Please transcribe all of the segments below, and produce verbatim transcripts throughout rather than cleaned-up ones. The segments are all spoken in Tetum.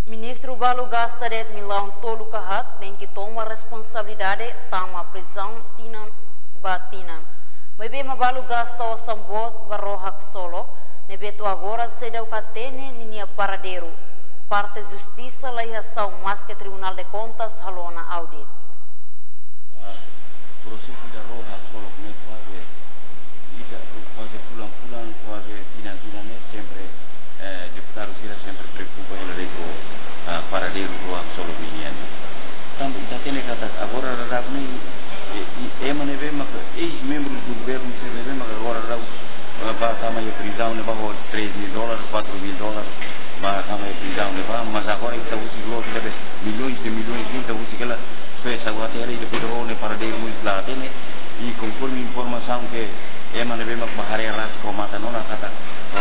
Ministru balu gasta de'it millaun tolu ka haat, tenke toma responsabilidade, tama prizaun tinan ba tinan. Maibé ema balu gasta osan boot ba ró haksolok, ne'ebé to'o agora seidauk hatene ninia paradeiru. Parte justisa la iha asaun maske Tribunál de Kontas halo ona audit. Ah, prosesu ida ró haksolok ne'e kuaze, ita, kuaze fulan-fulan, kuaze tinan-tinan ne'e sempre, eh, deputadu sira sempre preokupa hela de'it ho, ah, paradeiru ró haksolok ninian. Tanba ita hatene katak agora daudaun ne'e, eh, i-, ema ne'ebé maka eis-membru do governu sira ne'ebé maka agora daudaun, eh, bá tama iha prizaun ne'ebá ho três mil dólares, quatro mil dólares, bá tama iha prizaun ne'ebá, mas agora ita husik loos ne'ebé milhões de milhões, ita husik hela, fesa agora até hela, i depois ró ne'e paradeiru mós la hatene, i konforme informasaun ke ema ne'ebé mak bá haree rasik ho matan ona katak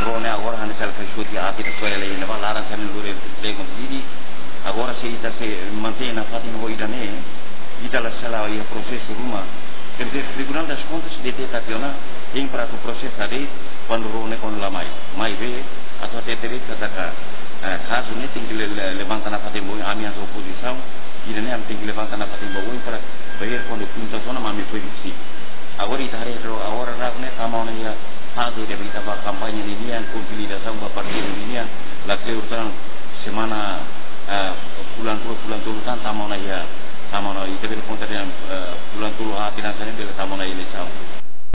ró ne'e agora hanesan la kaixote aat ida soe hela iha ne'ebá, laran sira-ne'e lori entrega ba Dili. Agora se ita sei mantein nafatin ho ida-ne'e, ita la sala iha prosesu ruma. Quer dizer, Tribunal das Contas deteta tiha ona, hein para atu prosesa de'it, kuandu ró ne'e kuandu la mai. Maibé, atu hatete de'it katak, eh, kazu ne'e tenke le-, le-, levanta nafatin ba oin, ami hanesan opozisaun, ida-ne'e ami tenke levanta nafatin ba oin para bainhira kuandu punta zona ami fó justiça. Agora ita haree ró, agora ró ne'e tama ona iha faze ida ita bá kampaña ninian, konsolidasaun ba partidu ninian, la kleur tan semana, ah, fulan rua, fulan tolu tan tama ona iha, tama ona ita bele konta dehan, ah, fulan tolu haat tinan sira ne'e bele tama ona eleisaun.